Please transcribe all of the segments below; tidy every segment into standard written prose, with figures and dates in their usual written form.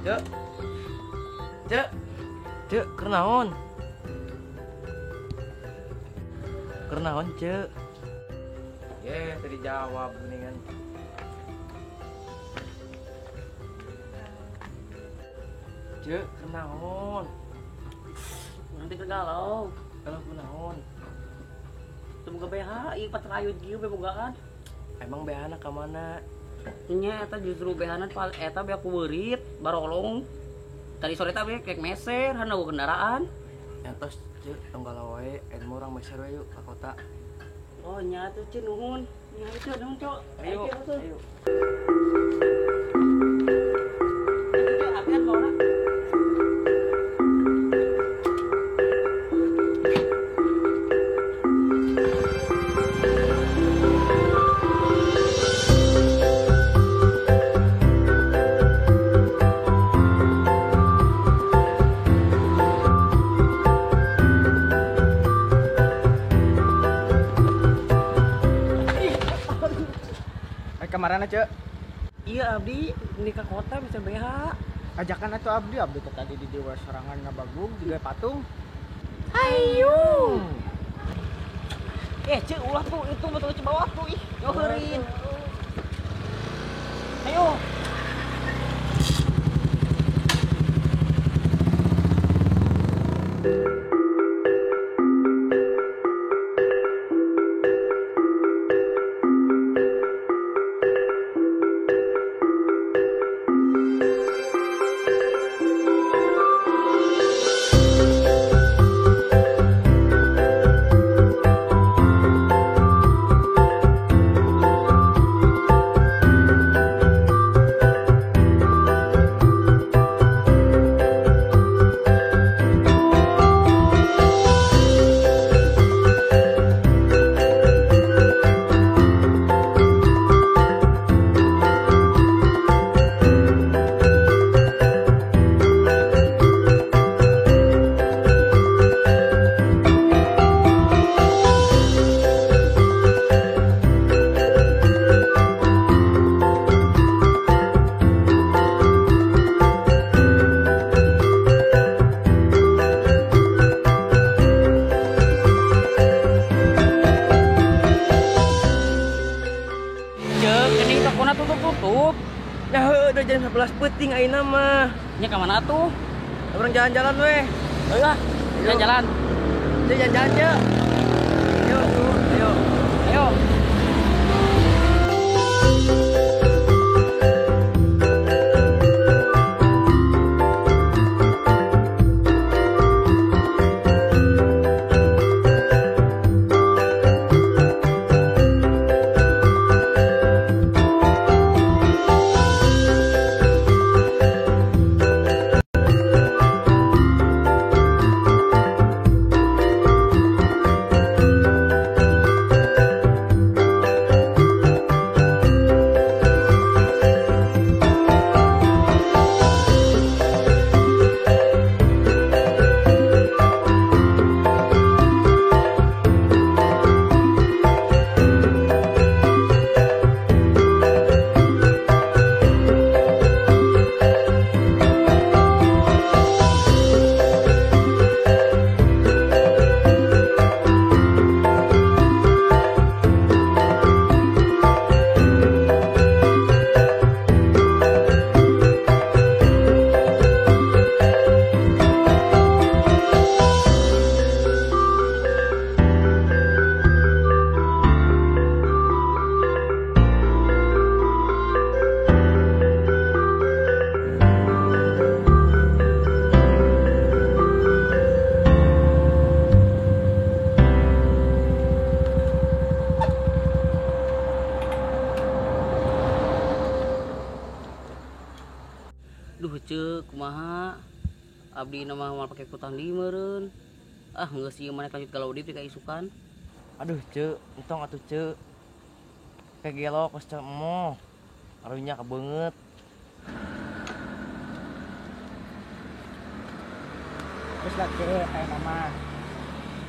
Cek. Cek. Cek, keur naon? Keur naon, Cek? Ye, tadi jawab geuningan. Cek, keur naon? Urang teh keur galau. Galau kunaon? Teu boga BH, ieu patrayut kieu bogaan. Emang BH-na ka mana? Nya eta justru BH-na eta bea ku beurit, barolong. Tadi sore teh kayak meser, hana eueuh kendaraan. Ya tos, Cek, tong galau wae, eta mah urang meser we yuk ka kota. Oh nya atuh Cek, nuhun. Nya atuh nuhun, Cok. Ayo, ayo. Cok, apian bawa. Kemana, Cek? Iya, abdi nikah kota bisa BH. Ajakan atuh abdi, abdi teh tadi di dewa sorangan ngabagug juga patung. Ayo. Cek, ulah tuh itu betul ke bawah tuh ih, joherin. Ayo. Tutup. Ya heuh, udah jam 11 peuting ayeuna mah. Nya ka mana atuh? Urang jalan-jalan weh. Ayo ah, jalan-jalan. Cek jalan-jalan, Cek. Ayo, ayo. Ayo. Duh, Cek, kumaha? Abdi nama moal pake kutang di meureun. Ah, geus ieu maneh lanjut galau deui ka isukan. Aduh, Cek, entong atuh, Cek. Kayak gelo kos cek emoh. Arunya kebeungeut. Geus lah, Cek, aya nama.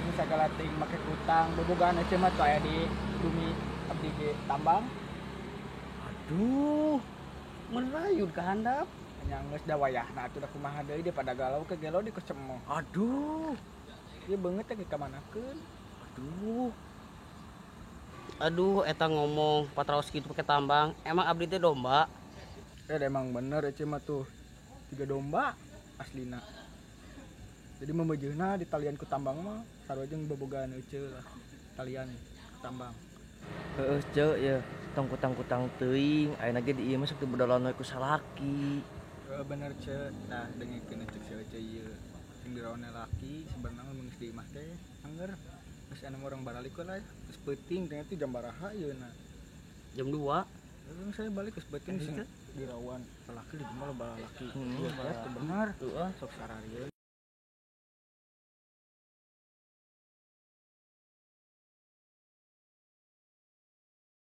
Ini sagala ting make kutang, bobogaan Cek mah tuh aya di bumi abdi ge tambang. Aduh, merayun ka handap. Nya geus da wayahna atuh da kumaha deui dia pada galau ke gelo di kecemoh. Aduh. Ieu beungeut teh kamanakeun. Aduh. Aduh, eta ngomong patraos kitu pake tambang. Emang abdi teh domba. Emang bener ece mah tuh. 3 domba aslina. Jadi memejeuna di talian ku tambang mah sarua jeung bobogaan ece lah. Talian tambang. Heeh, Ceu ya. Tong kutang-kutang teuing, ayeuna ge di ieu mah sok teu bodolon we ku salaki. Heeh bener Ceu. Tah dengekeun cek si ece ieu. Sing diraone laki sebenarnya mun geus di imah teh angger geus anu urang baralik we lah. Geus peuting teh jam baraha ieu na. Jam 2. Lalu saya balik geus peuting sing dirawan laki di jemol loba lalaki. Heeh, Bener. Sok sararieun.